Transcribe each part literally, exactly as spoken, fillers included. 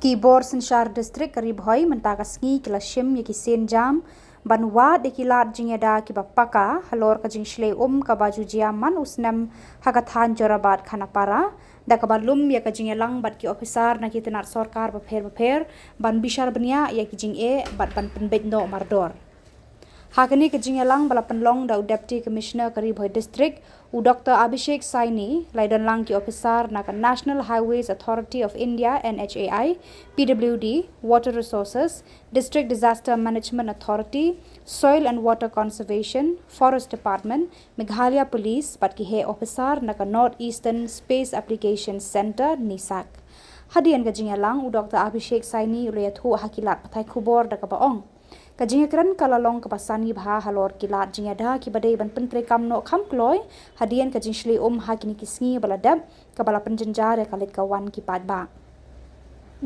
Ki bor synshar district ka Ri Bhoi mynta ka sngi ki la shim ïa ki sienjam ban wad ïa ki lad jingïada kiba paka halor ka jingshlei um kaba ju jia man u snem ha ka thaiñ Jorabat Khanapara, da kaba lum ïa ka jingïalang bad ki ophisar na ki tnat sorkar bapher bapher ban bishar bniah ïa ki jingeh bad ban pynbeit noh mardor. Ha kane ka jingïalang ba la pynlong da u Deputy Commissioner ka Ri Bhoi District, u Doctor Abhishek Saini, la ïadonlang ki ophisar na ka National Highways Authority of India, N H A I, P W D, Water Resources, District Disaster Management Authority, Soil and Water Conservation, Forest Department, Meghalaya Police bad ki heh ophisar na ka North Eastern Space Application Centre, NESAC. Hadien ka jingïalang, u Doctor Abhishek Saini u la ïathuh ha ki lad pathai khubor da kaba ong, ka jingïakren ka la long kaba sani bha halor ki lad jingïada kiba dei ban pyntreikam noh kham kloi hadien ka jingshlei um ha kine ki sngi ba la dep, kaba la pynjynjar ïa ka leit ka wan ki paidbah.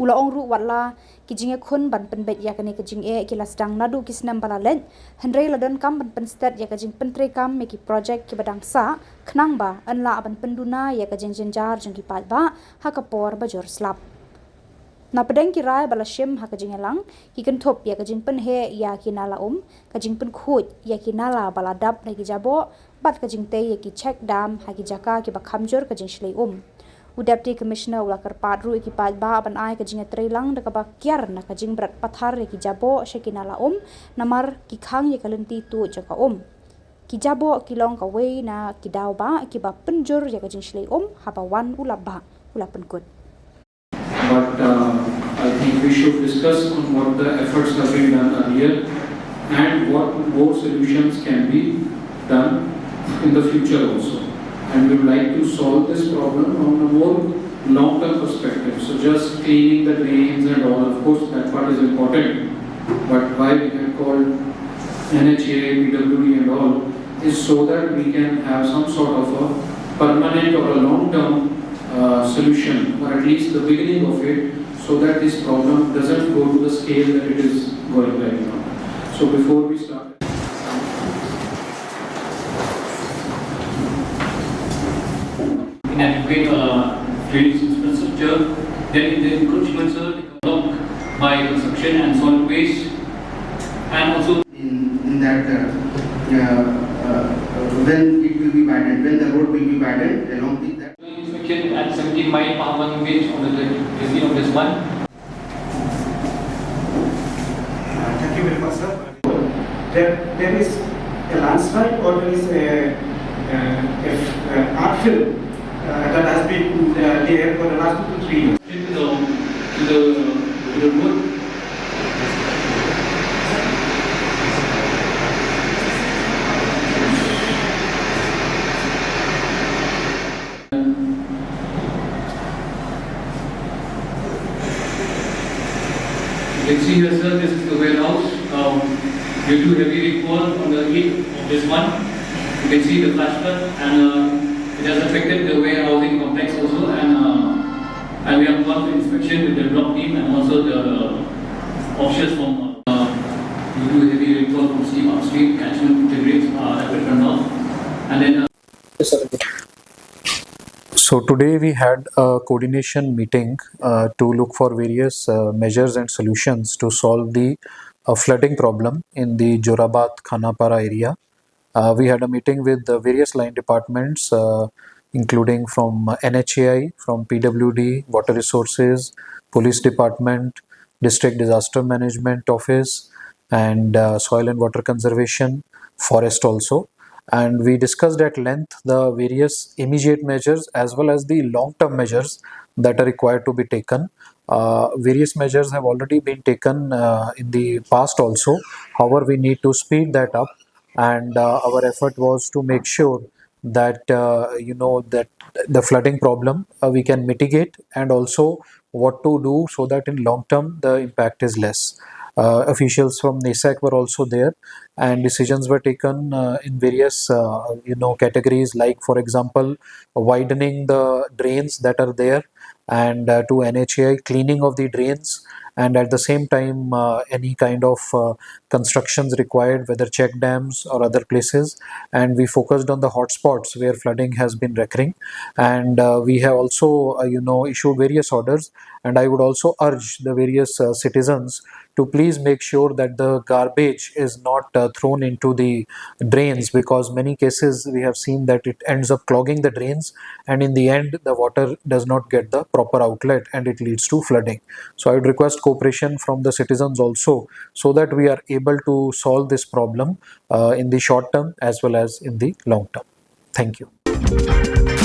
U la ong ruh, watla ki jingïakhun ban pynbeit ïa kane ka jingeh ki la sdang naduh ki snem ba la leit, hynrei la donkam ban pynstet ïa ka jingpyntreikam ïa ki projek kiba dang sah, khnang ba yn lah ban pynduna ïa ka jingjynjar jong ki paidbah ha ka por ba jur slap. Napdeng ki rai ba la shim ha ka jingïalang, ki kynthup ïa ka jingpynheh ïa ki nala um, ka jingpynkhuid ïa ki nala ba la dap da ki jaboh, bad ka jingtei ïa ki check dam ha ki jaka kiba kham jur ka jingshlei um. U Deputy Commissioner u la kyrpad ruh ïa ki paidbah ban ai ka jingïatreilang da kaba kiar na ka jingbret pathar ïa ki jaboh sha ki nala um, namar ki khang ïa ka lynti tuid jong ka um. Ki jaboh ki long kawei na ki daw ba kiba pynjur ïa ka jingshlei um haba wan u lapbah, u la pynkut. But uh, I think we should discuss on what the efforts have been done earlier and what more solutions can be done in the future also. And we would like to solve this problem on a more long-term perspective. So just cleaning the drains and all, of course, that part is important. But why we have called N H A I, P W D and all is so that we can have some sort of a permanent or a long-term uh, solution, or at least the beginning of it, so that this problem doesn't go to the scale that it is going right now. So before we start. Inadequate uh, drainage infrastructure, then in the encroachments are blocked by construction and solid waste, and also in, in that uh, uh, uh, when it will be widened, when the road will be widened along with that. Inspection at seventeen mile Pahaman Beach on the thirteenth of this month. Uh, thank you very much, sir. There, there is a landslide or there is a, uh, a, a earthfill uh, that has been uh, there for the last two to three years. To the, to the, to the road. You can see here, sir, this is the warehouse. Um, due to heavy rainfall on the eighth of this month, you can see the flash flood, and uh, it has affected the warehousing complex also. And uh, and we have gone for inspection with the block team and also the officers from uh, due to heavy rainfall from steep upstream catchment, the drains, uh, rapid runoff, and then. Uh, So today we had a coordination meeting uh, to look for various uh, measures and solutions to solve the uh, flooding problem in the Jorabat Khanapara area. Uh, we had a meeting with the various line departments, uh, including from N H A I, from P W D, Water Resources, Police Department, District Disaster Management Office, and uh, Soil and Water Conservation, Forest also. And we discussed at length the various immediate measures as well as the long-term measures that are required to be taken. Uh, various measures have already been taken uh, in the past also. However, we need to speed that up, and uh, our effort was to make sure that uh, you know that the flooding problem uh, we can mitigate, and also what to do so that in long term the impact is less. Uh, officials from NESAC were also there, and decisions were taken uh, in various uh, you know categories, like, for example, widening the drains that are there, and uh, to N H A I, cleaning of the drains, and at the same time uh, any kind of uh, constructions required, whether check dams or other places. And we focused on the hotspots where flooding has been recurring, and uh, we have also uh, you know issued various orders And I would also urge the various uh, citizens to please make sure that the garbage is not uh, thrown into the drains, because many cases we have seen that it ends up clogging the drains, and in the end the water does not get the proper outlet and it leads to flooding. So I would request cooperation from the citizens also, so that we are able to solve this problem uh, in the short term as well as in the long term. Thank you.